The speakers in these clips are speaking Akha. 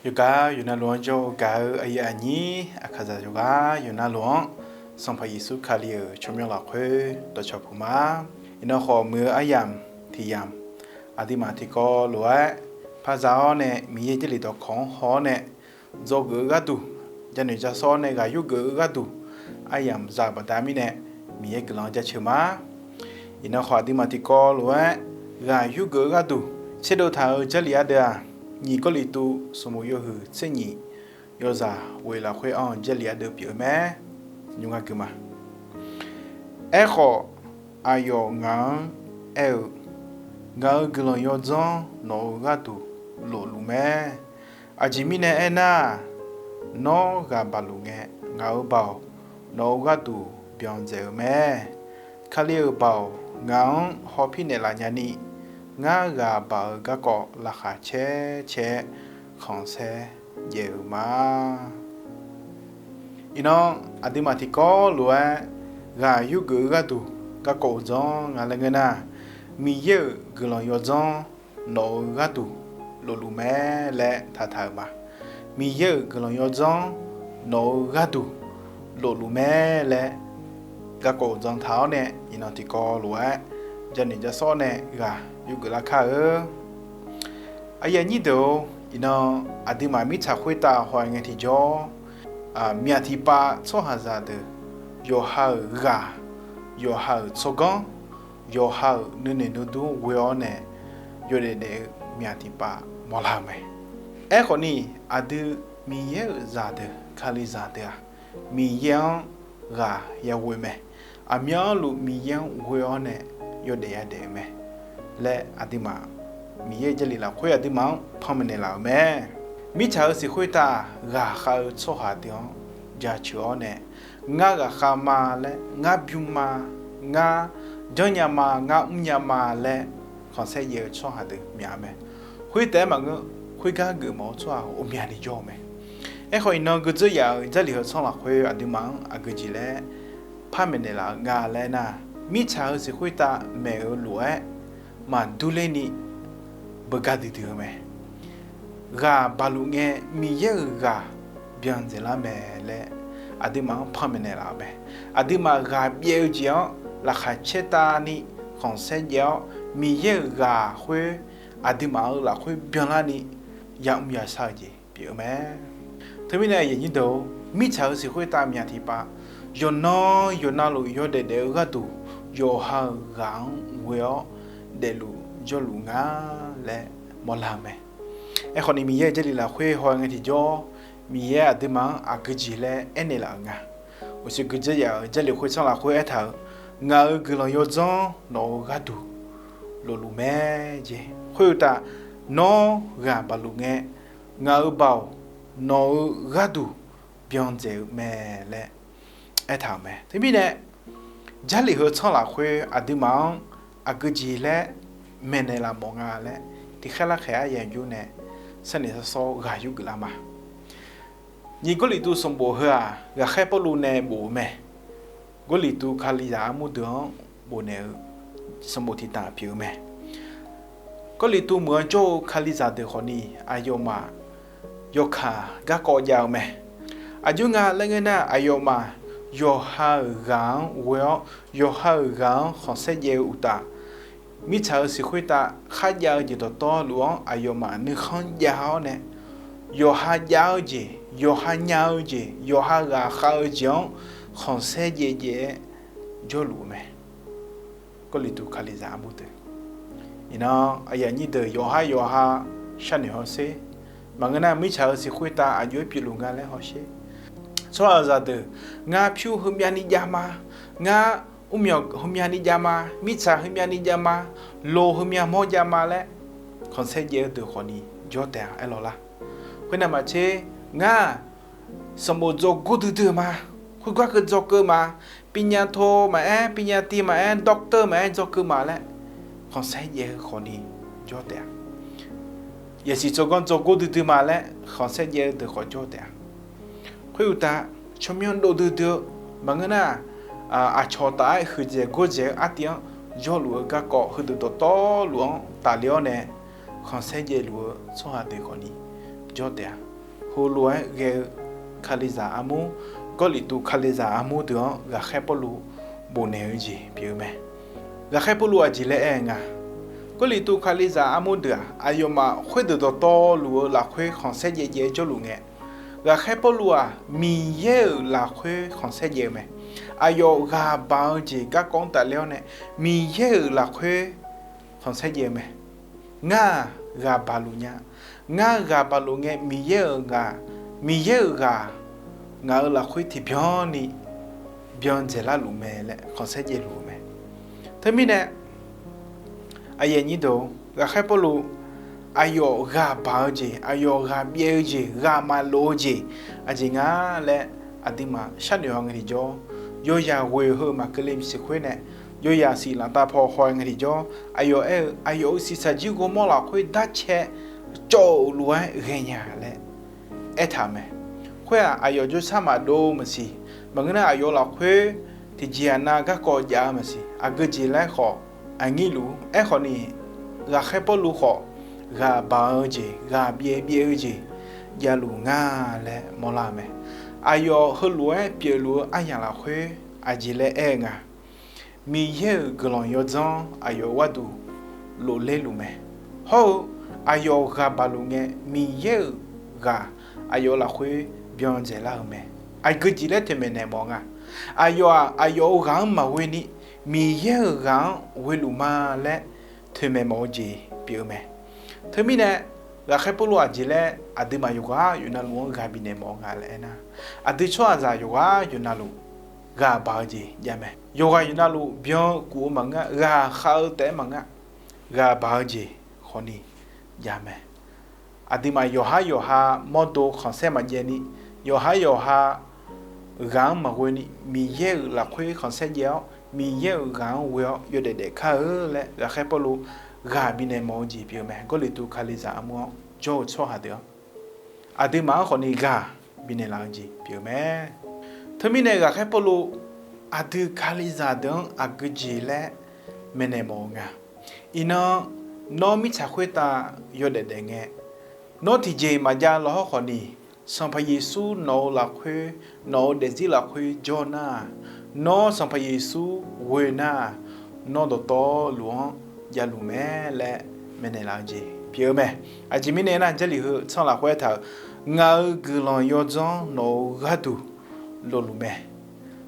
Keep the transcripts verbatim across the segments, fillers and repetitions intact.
Yawqgar yawqnavluf-anr jawr-eu gaq-eu aqyuif aqnyir aqkaqzaq yawqgar yawqnavluf-anr, Sanqpaq Yeqsur Kali-euq tsawrmyanr lafkhoer dawqcawq puq ma. Iqnan khawf muiq-eu aryamq tiq yamq, aqduimaf tiqkawv lof-aer par za-awr nae Miqyaer Jarlif dawqkawq-anr haw-awr nae, dzawgeuf-eu gharduq, janoeq jasawr nae ghaq yurgeuf-eu gharduq, aryamq za-euq baqda mirnae Miqyaer guiqlanq jaceuq ma. Iqnan khawf aqduimaf tiqkawv lof-aer ghaq yurgeuf-eu gharduq tserdov taq-euq Jarlif ardeuv-aq, nyiq Gawrliqtu sanqbof yawhuiq tser nyiq yawzaq ghoeq lafkhoer anr-eu Jarlif ardeuv pyeuf-eu mae. Nymr ngar gui ma. Aerkhawf, aqyawf ngaq-anr aer-eu, Ngaq-euq guiqlanq yawdzanr nawq-euq gharduq lofluf mae. Aqjeq mirnae aernar-aq, nawr ghaq baqluf ngae, ngaq-euq baoq nawq-euq gharduq byandzaeq-eu mae. Kali-euq baoq ngaq-anr hawpir naeqlaf nyani, ngar ghaq baq-eu garkawv laqkhaq caer caer-aer khanqsaer jaev-eu ma. Iqnan aqduimaf tiqkawv lof-aer ghaq yurgeuf-eu gharduq garkawv uqdzan nga laer ngeur nar, Miqyaer-euq guiqlanq yawdzanr nawq-euq gharduq lofluf mae laer taqtaq-euq ma. Miqyaer-euq guiqlanq yawdzanr nawq-euq gharduq lofluf mae laer garkawv uqdzan taq-awr nae, iqnan tiqkawv lof-aer janoeq jasawr nae ghaq yurgeuf lar kar-eu. Aqyuif aqnyir deuq-or, iqnan aqduimaf mirtsaq khoertav haw-aer ngae tiqjawr, myaq tiqpav tsawrhaqzaq deuq yawqha-euq ghaq, yawqha-euq tsawrganr, yawqha-euq nuinoeq nuidur ghoe-awr nae yawdaef daef-eu myaq tiqpav mawrlar-eu mae. Aerkhawf ni, aqdui Miqyaer-euq zaqdeuq, Kalizaq deuq-aq, Miqyaer-anr ghaq yaghoe mae. Aqmyanluf Miqyaer-anr ghoe-awr nae yawdaef yadaef-eu mae laer aqduimaf Miqyaer Jarlif lafkhoer aqduimaf-anr panmaeq naeqlaf-euq mae. Mirtsaq-euq siq khoertav ghaqkhav-eu tsawrhaq deuq-anr jaceuq-awr nae, ngar ghaqkhav ma laer, ngar bym ma, ngar janrnya ma, ngar mrnya ma laer khanqsaer jaev-eu tsawrhaq deuq myaq-eu mae. Khoertaef-aer maqngeur, khoergar geufmawf-eu tsawrhaq ghawqmyani jawr-eu mae. Aerkhawf, iqnan geudzeur yaf-euq Jarlif heu tsanr lafkhoer aqduimaf-anr aqgeujeq laer par maeqnaeq laf-eu nga laer nar, mirtsaq-euq siq khoertav maeq-eu lof-aer maqdur ler ni beugar duidui-eu mae. Ghaq baqluf ngae, Miqyaer-euq ghaq byandzaeq lar mae laer aqduimaf-anr panmaeq naeqlaf-euq mae. Aqduimaf ghaq byaev-eu jeq-anr laqkhaq caertavni khanqsaer jaev-awr, Miqyaer-euq ghaq khoer aqduimaf-euq lafkhoer byanlarni yamr yashar-eu jeq pyeuf-eu mae. Teumirnae aqyuif aqnyir deuq-or, mirtsaq-euq siq khoertav myaq tiqpav yawqnan yawqnavluf yawdaef daef-eu gharduq yawqha-euq ghaq-anr ghoe-awr daefluf jawrluf nga laer mawrlar-eu mae. Aerkhawf ni, Miqyaer-euq Jarlif lafkhoer haw-eu ngae tiqjawr, Miqyaer aqduimaf-anr aqgeujeq laer aernaeq laf-euq nga. Uqshoe geudzeur yaf-euq Jarlif khoertsanr lafkhoer aertaq-euq, Ngaq-euq guiqlanq yawdzanr nawq-euq gharduq lofluf mae jeq. Khoeruqtaf, nawr ghaq baqluf ngae, ngaq-euq baoq nawq-euq gharduq byandzaeq-eu mae laer aertaq-euq mae. Teumirnae, Jarlif heu tsanr lafkhoer aqduimaf-anr aqgeujeq laer maeqnaeq laf mawf nga laer tiqkhaer larkhaeq-aer yamq yur nae sarniq sarsawr ghaq yurgeuf lar ma. Nyiq Gawrliqtu sanqbof heu-aq, ghaqkhaer Pawrluv nae bof-eu mae. Gawrliqtu Kalizaq armur deuq-anr bofnaeq-eu sanqbof tiqdaq pyeuf-eu mae. Gawrliqtu meuq-anr jawr-eu Kalizaq deuq khawfni, aqyawfmaf yawkaq garkawv jav-eu mae. Aqjox nga laer ngeur nar, aqyawfmaf yawqha-euq ghaq-anr ghoe-awr, yawqha-euq ghaq-anr khanqsaer jaev-eu uqtaf, mirtsaq-euq siq khoertav kharjav-eu jeq dawqtawvluf-anr aqyawfmaf nuikhanr jav-awr nae, yawqha jav-eu jeq, yawqha nya-eu jeq, yawqha ghaqkhav-eu jeq-anr khanqsaer jaev jaev-aer jawrluf-eu mae. Gawrliqtu Kalizaq armur deuq, iqnan aqyuif aqnyir deuq yawqhar yawqha sharnoeq hawsher. Maqngeur nar, mirtsaq-euq siq khoertav aqjox-aer pyeufluf nga laer hawsher. Tsawrhaqzaq deuq, ngar pyur heumyav ni jav ma, ngar mrmyawq heumyav ni jav ma, mirtsaq heumyav ni jav ma, lo heumyav mawr jav ma laer khanqsaer jaev-eu deuq khawfni jawr taef-a aer lawq lar. Khoernav maqtser, ngar sanqbof dzawgor duidui-eu ma, khoergar keuv dzawkeuv ma, ปริญญาโท maqaer, ปริญญาตรี maqaer, doctor maqaer dzawkeuv ma laer khanqsaer jaev-eu khawfni jawr taef-a. Yasiq tsawrganr dzawgor duidui ma laer khanqsaer jaev-eu deuq khawf jawr taef-a. Khoeruqtaf, tsawrmyanr dov duidui-eu maqngeur nar, aqcawq taf-aer huiqdzaeq gordzaeq-eu artiv-anr jawrluf-eu garkawv heudeuq dawqtawvluf-anr tafle-awr nae khanqsaer jaevluf-eu tsawrhaq deuq khawfni jawr taef-a. heulof-aer ghae-eu Kalizaq armur, Gawrliqtu Kalizaq armur deuq-anr ghaqkhaer Pawrluv bofnaeq-eu jeq pyeuf-eu mae. Ghaqkhaer Pawrluv aqjeq laer aer-eu nga. Gawrliqtu Kalizaq armur deuq-aq, aqyawfmaf khoerdeuq dawqtawvluf-eu lafkhoer khanqsaer jaev jaev-aer jawrluf ngae, ghaqkhaer Pawrluv-aq Miqyaer-euq lafkhoer khanqsaer jaev-eu mae. Aqyawf ghaq baq-eu jeq garkawv-anr tafler-awr nae, Miqyaer-euq lafkhoer khanqsaer jaev-eu mae. Ngar-aq ghaq baq luf nya. Ngar ghaq baq luf ngae, Miqyaer-euq ghaq, Miqyaer-euq ghaq ngaq-euq lafkhoer tiqbyan ni byan dzaeqlar luf mae laer khanqsaer jaev luf-eu mae. Teumirnae, aqyuif aqnyir deuq-or, ghaqkhaer Pawrluv aqyawf ghaq baq-eu jeq, aqyawf ghaq byaev-eu jeq, ghaq maqlof-eu jeq aqjeq nga laer aqduimaf sharnoeq-a ngae tiqjawr, yawzaq ghoeq heu maqkeuv le maqsiq khoer nae, yawzaq siq lanqtav paw haw-aer ngae tiqjawr, aqyawf aer-eu, aqyawf-euq siqsaqjir ghawrmawr lafkhoer darcae cawv-euq lof-aer ghaenya laer aertaq-euq mae. Khoer-aq, aqyawf jawrshar maqdov maqsiq, maqngeur nar aqyawf lafkhoer tiqjeq aqnav garkawv jav-eu maqsiq, aqgeu jeq laer khawf aqnyir luf-ur. Aerkhawf ni, ghaqkhaer Pawrluv khawf, ghaq baq-eu jeq, ghaq byaev byaev-eu jeq javluf nga laer mawrlar-eu mae. Aqyawf heulof-aer pyeufluf-eu aryamq lafkhoer aqjeq laer aer-eu nga. Miqyaer-euq guiqlanq yawdzanr aqyawf gharduq lofler luf mae. Hawr-eu, aqyawf ghaq baq luf ngae, Miqyaer-euq ghaq aqyawf lafkhoer byan dzaeqlar-eu mae. Aqgeu jeq laer toeqmaeq naeq mawf nga. Aqyawf-aq, aqyawf-euq ghaq-anr maqghoe ni, Miqyaer-euq ghaq-anr ghoe luf ma laer toeqmaeq mawf-eu jeq pyeuf-eu mae. Teumirnae, ghaqkhaer Pawrluv aqjeq laer aqduimaf yawqghaq yawqnavluf-anr ghaq bifnaeq mawf-eu nga laer aernar, aqdui tsawrhaqzaq yawqghaq yawqnavluf ghaq baq-eu jeq javmae. Yawqghaq yawqnavluf byan kuf-eu maqngeur, ghaq khav-eu taef-aer maqngeur, ghaq baq-eu jeq khawfni javmae. Aqduimaf yawqhar yawqha mawrdo khanqsaer maqjaev ni, yawqhar yawqha ghaq-anr maqghoe ni, Miqyaer-euq lafkhoer khanqsaer jaev-awr, Miqyaer-euq ghaq-anr ghoe-awr yawdaef daef kar-eu laer ghaqkhaer Pawrluv ghaq bifnaeq mawf-eu jeq pyeuf-eu mae. Gawrliqtu Kalizaq armur-anr jawr-eu tsawrhaq deuq-anr, aqduimaf-anr khawfni ghaq bifnaeq laf-eu jeq pyeuf-eu mae. Teumirnae ghaqkhaer Pawrluv aqdui Kalizaq deuq-anr aqgeu jeq laer maeqnaeq mawf-eu nga. Iqnan, nawr mirtsaq khoertav yawdaef daef ngae, nawr tiqjeq maqjav law hawr khawfni, Sanqpaq Yeqsur nawq-euq lafkhoer, nawq-euq daefzir lafkhoer jawr nar-aq, nawr Sanqpaq Yeqsur ghoe nar-aq, nawr dawqtawvluf-anr javluf mae laer maeqnaeq laf-eu jeq pyeuf-eu mae. Aqjeq mirnae aernar, Jarlif heu tsanr lafkhoer aertaq-euq, ngaq-euq guiqlanq yawdzanr nawq-euq gharduq lofluf mae.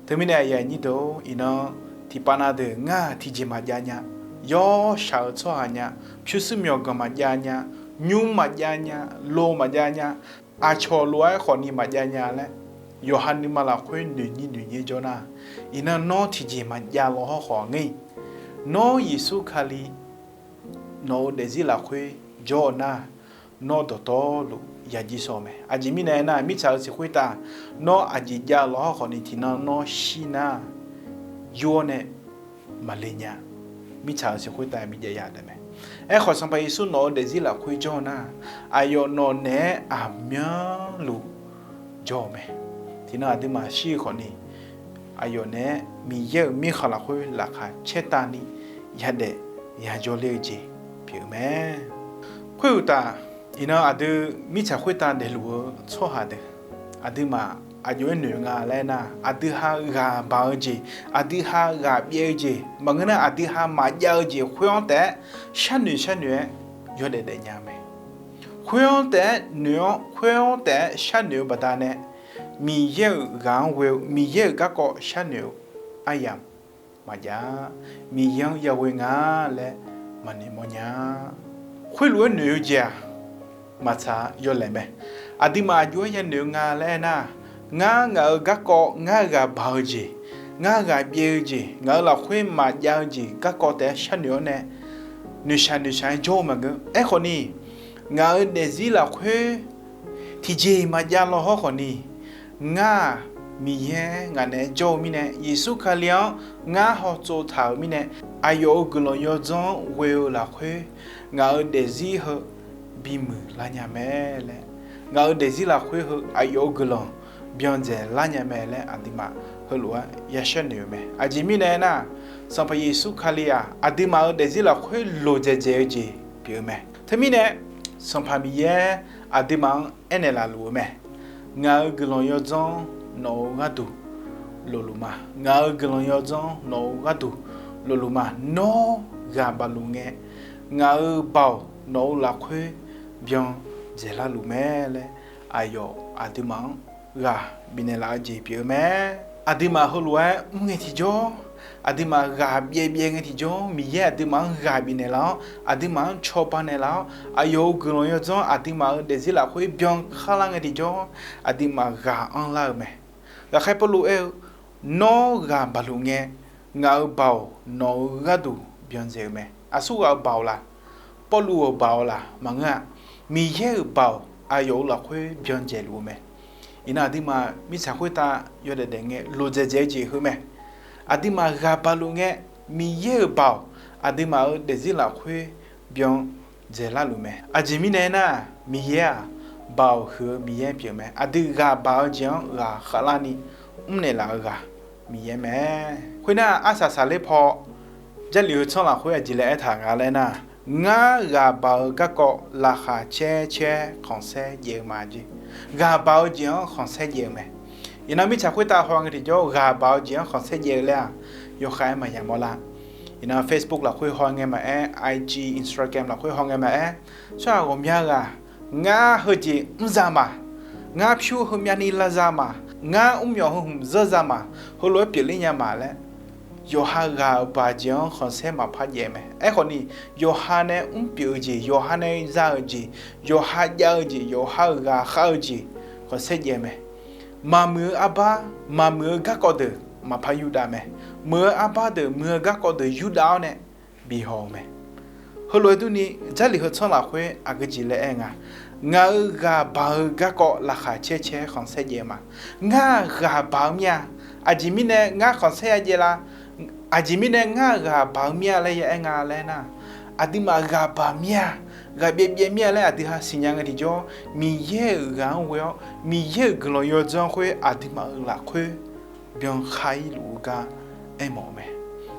Teumirnae aqyuif aqnyir deuq-or, iqnan tiqpav nav deuq ngar-aq tiqjeq maqjav nya, yawshaq-eu tsawrhaq nya, pyurshuir myawqganq maqjav nya, nymr maqjav nya, lo maqjav nya, aqcawq lof-aer khawfni maqjav nya laer, yawqha nuima lafkhoer noeqnyir noeqnyaer jawr nar, iqnan nawr tiqjeq maqjav law hawr khawf ngeur-iq, nawr Yeqsur Kali nawq-euq daefzir lafkhoer jawr-eu nar, nawr dawqtawvluf yajir sawr-eu mae. Aqjeq mirnae aernar, mirtsaq-euq siq khoertav nawr aqjeq jav law hawr khawfni tiqnan nawr shir nar, jawr-awr nae maqle nya. Mirtsaq-euq siq khoertav bi jav ya taef mae. Aerkhawf, Sanqpaq Yeqsur nawq-euq daefzir lafkhoer jawr-eu nar, aqyawf nawq naeq-aer aqmyanluf jawr-eu mae. Tiqnan aqduimaf shir-eu khawfni, aqyawf naeq-aer Miqyaer-euq mirkhanq lafkhoer laqkhaq caertavni yadaef yajawr ler-eu jeq pyeuf-eu mae. Khoeruqtaf, iqnan aqdui mirtsaq khoertav daefluf-eu tsawrhaq deuq, aqduimaf aqjox-aer noeq nga laer nar, aqdui ha ghaq baq-eu jeq, aqdui ha ghaq byaev-eu jeq, maqngeur nar aqdui ha maqjav-eu jeq khoer-anr taef-aer sharnoeq sharnoeq-aer yawdaef daef nya mae. Khoer-anr taef-aer noeq-awr, khoer-anr taef-aer sharnoeq-eu baqdanae, Miqyaer-euq ghaq-anr ghoe-eu, Miqyaer-euq garkawv sharnoeq-eu aryamq maqjav-a. Miqyaer-anr yaghoe nga laer maqnoeq mawrnya. Khoerlof-aer noeq-eu jeq-aq, maqtsaq yawlaeq mae. Aqduimaf aqjox-aer yanoeq-eu nga laer aernar, ngar ngaq-euq garkawv, ngar ghaq baq-eu jeq, ngar ghaq byaev-eu jeq, ngaq-euq lafkhoer maqjav-eu jeq garkawv taef-aer sharnoeq-awr nae, noeqshaq noeqshaq-aer jawr-eu maqngeur. Aerkhawfni, ngaq-euq daefzir lafkhoer tiqjeq maqjav law hawr khawfni, ngar-aq, Miqyaer ngaq naeq-aer jawr-eu mirnae, Yeqsur Kali-anr ngar hawtsov taq-euq mirnae, aqyawf-euq guiqlanq yawdzanr-anr ghoe-eu lafkhoer, ngaq-euq daefzir heu bimuiq lar nya mae laer, ngaq-euq daefzir lafkhoer heu aqyawf-euq guiqlanq byan dzaeq lar nya mae laer aqduimaf heulof-aer yasharnoeq-eu mae. Aqjeq mirnae aernar, Sanqpaq Yeqsur Kali-aq, aqduimaf-euq daefzir lafkhoer loqdzaeq dzaeq-eu jeq pyeuf-eu mae. Teumirnae, Sanqpaq Miqyaer aqduimaf-anr aernaeq laf luf-eu mae. Ngaq-euq guiqlanq yawdzanr nawq-euq gharduq lofluf ma. Ngaq-euq guiqlanq yawdzanr nawq-euq gharduq lofluf ma. Nawr ghaq baqluf ngae, ngaq-euq baoq nawq-euq lafkhoer byan dzaeqlar luf mae laer, aqyawf aqduimaf-anr ghaq bifnaeq laf-eu jeq pyeuf-eu mae. Aqduimaf heulof-aer mr ngae tiqjawr, aqduimaf ghaq byaev byaev ngae tiqjawr, Miqyaer aqduimaf-anr ghaq bifnaeq laf-awr, aqduimaf-anr cawba naeqlaf-awr, aqyawf-euq guiqlanq yawdzanr aqduimaf-euq daefzir lafkhoer byan kharlar ngae tiqjawr, aqduimaf ghaq anrlar-eu mae. Ghaqkhaer Pawrluv aer-eu, Nawr ghaq baqluf ngae, ngaq-euq baoq nawq-euq gharduq byan dzaeq-eu mae. Aqsur ghaq-euq baoq la? Pawrluv-euq baoq la? Maqngeur-a. Miqyaer-euq baoq aqyawf-euq lafkhoer byan dzaeqluf-eu mae. Iqnan aqduimaf mirtsaq khoertav yawdaef daef ngae loqdzaeq dzaeq-eu jeq heu mae. Aqduimaf ghaq baqluf ngae, Miqyaer-euq baoq aqduimaf-euq daefzir lafkhoer byan dzaeqlar luf mae. Aqjeq mirnae aernar, Miqyaer-aq, baoq huiq-eu Miqyaer pyeuf mae. Aqdui ghaq baq-eu jeq-anr ghaq khavlarni mrnaeq laf-eu ghaq Miqyaer mae. Khoernar, arsaq saqler paw Jarlif heu tsanr lafkhoer aqjeq laer aertaq nga laer nar, Ngar ghaq baq-eu garkawv laqkhaq caer caer khanqsaer jaev-eu ma jeq. Ghaq baq-eu jeq-anr khanqsaer jaev-eu mae. Iqnan mirtsaq khoertav haw ngae tiqjawr ghaq baq-eu jeq-anr khanqsaer jaev-eu laer-aq, yawkhav-aer maqya mawrlar. Iqnan Facebook lafkhoer haw ngae maqaer, I G, Instagram lafkhoer haw ngae maqaer, tsawrhaq ghawqmya ghaq, ngar heujeq mr za ma, ngar pyur heumyavni la za ma, ngar mrmyawq heu hmq zeur za ma, heulof-aer pyeufler nya ma laer, yawqha ghaq-euq baq jeq-anr khanqsaer maqpar jaev mae. Aerkhawfni, yawqha nae mrpyeuf-eu jeq, yawqha nae za-euq jeq, yawqha jav-eu jeq, yawqha-euq ghaq khav-eu jeq khanqsaer jaev mae. Maqmuiq-eu arbar, maqmuiq-eu garkawv deuq maqpar yurdav mae. Muiq-eu arbar deuq, muiq-eu garkawv deuq yurdav-awr nae bihaw-eu mae. Heulof-aer durni, Jarlif heu tsanr lafkhoer aqgeu jeq laer aer nga, Ngaq-euq ghaq baq-eu garkawv laqkhaq caer caer khanqsaer jaev ma. Ngar ghaq baq-eu mir-a. Aqjeq mirnae ngar khanqsaer ya jaev la? Aqjeq mirnae ngar ghaq baq-eu mir-a laer ya aer nga laer nar, aqduimaf ghaq baq mir-a, ghaq byaev byaev mir-a laer aqdui ha siqnya ngae tiqjawr, Miqyaer-euq ghaq-anr ghoe-awr, Miqyaer-euq guiqlanq yawdzanr khoer aqduimaf-euq lafkhoer byan khav-ir luf-eu gar aermawf-eu mae.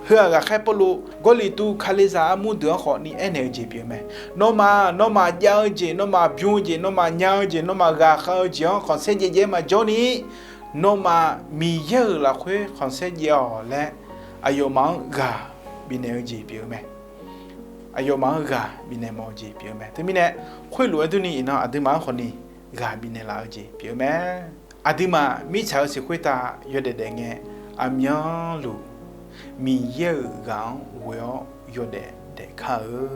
Heu-aq, ghaqkhaer Pawrluv Gawrliqtu Kalizaq armur deuq-anr khawfni aernaeq-eu jeq pyeuf-eu mae. Nawmaf, nawmaf jav-eu jeq, nawmaf bym-eu jeq, nawmaf nya-eu jeq, nawmaf ghaq khav-eu jeq-anr khanqsaer jaev jaev-aer maqjawr ni, nawmaf Miqyaer-euq lafkhoer khanqsaer jaev-awq laer, aqyawfmaf-anr ghaq bifnaeq-eu jeq pyeuf-eu mae. Aqyawfmaf-anr ghaq bifnaeq mawf-eu jeq pyeuf-eu mae. Teumirnae, khoerlof-aer durni iqnan aqduimaf-anr khawfni ghaq bifnaeq laf-eu jeq pyeuf-eu mae. Aqduimaf mirtsaq-eu siq khoertav yawdaef daef ngae, aqmyanluf Miqyaer-euq ghaq-anr ghoe-awr yawdaef daef kar-eu.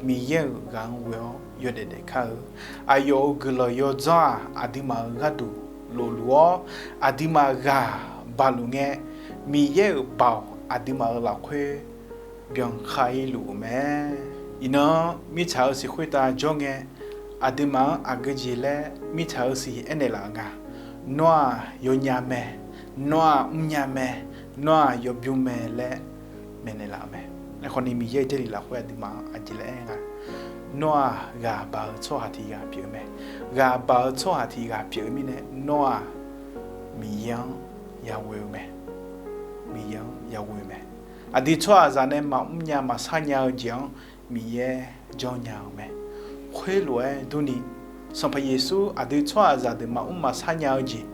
Miqyaer-euq ghaq-anr ghoe-awr yawdaef daef kar-eu. Aqyawf-euq guiqlanq yawdzanr-aq, aqduimaf-euq gharduq lofluf-awr, aqduimaf ghaq baqluf ngae, Miqyaer-euq baoq aqduimaf-euq lafkhoer byan khav-ir luf-eu mae. Iqnan mirtsaq-eu siq khoertav jawr ngae, aqduimaf-anr aqgeu jeq laer mirtsaq-eu siq aernaeq laf-eu nga. Nawr-aq yawnya mae, nawr-aq mrnya mae, nawr-aq yawbymr mae laer maeqnaeq laf-eu mae. Aerkhawfni Miqyaer-euq Jarlif lafkhoer aqduimaf-anr aqjeq laer aer nga. Nawr-aq ghaq baq-eu tsawrhaq tiq ghaq pyeuf-eu mae. Ghaq baq-eu tsawrhaq tiq ghaq pyeuf-eu mirnae, nawr-aq Miqyaer-anr yaghoe-eu mae. Miqyaer-anr yaghoe-eu mae. Aqdui tsawrhaqzaq nae maqmr nya maqsar nya-eu jeq-anr Miqyaer janrnya-eu mae. Khoerlof-aer durni, Sanqpaq Yeqsur aqdui tsawrhaqzaq deuq maqmr maqsar nya-eu jeq,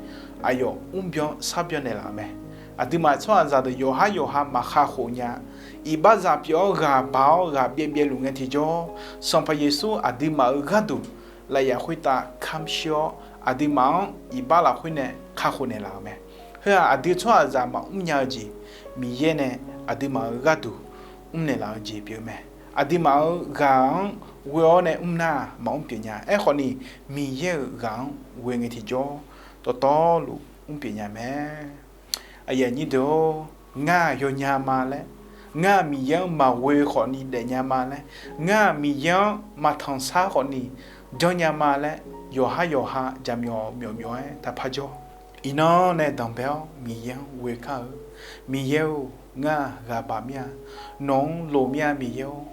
aqyawf mrbyan sarbyan naeqlaf-eu mae. Aqduimaf tsawrhaqzaq deuq yawqhar yawqha maqkhav khof nya, iqbaxzaq pyeuf-awr ghaq baq-awr ghaq byaev byaevluf ngae tiqjawr, Sanqpaq Yeqsur aqduimaf-euq gharduq lafyaf khoertav kamq shir-awr, aqduimaf-anr iqbax lafkhoer nae kakhof naeqlaf-euq mae. Heu-aq, aqdui tsawrhaqzaq maqmr nya-eu jeq, Miqyaer nae aqduimaf-euq gharduq mrnaeq laf-eu jeq pyeuf-eu mae. Aqduimaf-euq ghaq-anr ghoe-awr nae mr nar-aq, maqmr pyeuf nya. Aerkhawfni, Miqyaer-euq ghaq-anr ghoe ngae tiqjawr, dawqtawvluf mr pyeuf nya mae. Aqyuif aqnyir deuq-or, ngar-aq yawnya ma laer, ngar-aq Miqyaer-anr maqghoe khawfni daefnya ma laer, ngar-aq Miqyaer-anr maqtanqsar khawfni janrnya ma laer, yawqhar yawqha jaqmyawf myawf myawf-aer taqpar jawr. Iqnan nae danqbae-awr Miqyaer-anr ghoe kar-eu. Miqyaer-or, ngar-aq ghaq baq mir-a. Nawq-anr loq mir-a Miqyaer-or,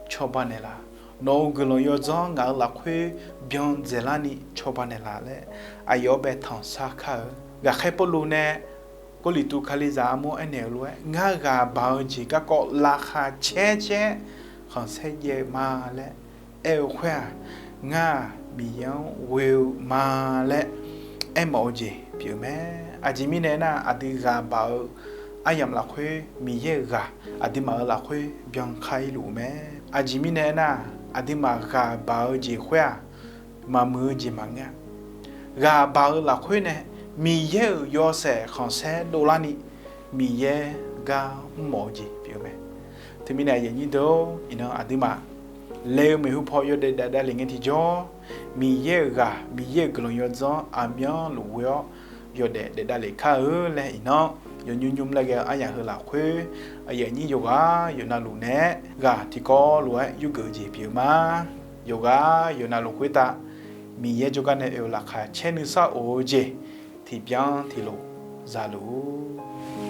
cawba naeqlaf. Nawq-euq guiqlanq yawdzanr ngaq-euq lafkhoer byan dzaeqlarni cawba naeqlaf laer aqyawf-anr bae tanqsar kar-eu. Ghaqkhaer Pawrluv nae Gawrliqtu Kalizaq armur aernaeq-eu lof-aer, ngar ghaq baq-eu jeq garkawv laqkhaq caer caer khanqsaer jaev-eu ma laer aer-eu khoer-aq, ngar-aq Miqyaer-anr ghoe-eu ma laer aermawf-eu jeq pyeuf-eu mae. Aqjeq mirnae aernar, aqdui ghaq baq-eu aryamq lafkhoer Miqyaer-euq ghaq aqduimaf-euq lafkhoer byankar-ir luf-eu mae. Aqjeq mirnae aernar, aqduimaf ghaq baq-eu jeq khoer-aq, maqmuiq-eu jeq maqngeur-a. Ghaq baq-eu lafkhoer nae Miqyaer-euq yawshaef khanqsaer dovlarni Miqyaer gar mrmawf-eu jeq pyeuf-eu mae. Teumirnae aqyuif aqnyir deuq-or, iqnan aqduimaf le-eu maeqhu paw yawdaef daef davlef ngae tiqjawr, Miqyaer-euq ghaq, Miqyaer-euq guiqlanq yawdzanr aqmyanluf ghoe-awr yawdaef daef davlef kar-eu laer iqnan yawnymr nymr laer ghae-eu aryamq heu lafkhoer, aqyuif aqnyir yawqghaq yawqnavluf naeq-aer ghaq tiqkawv lof-aer yurgeuf-eu jeq pyeuf-eu ma. Yawqghaq yawqnavluf khoertav Miqyaer jawrgar nae oe-euq laqkhaq caer nuisar of-eu jeq tiqbyan tiqlof za luf-ur.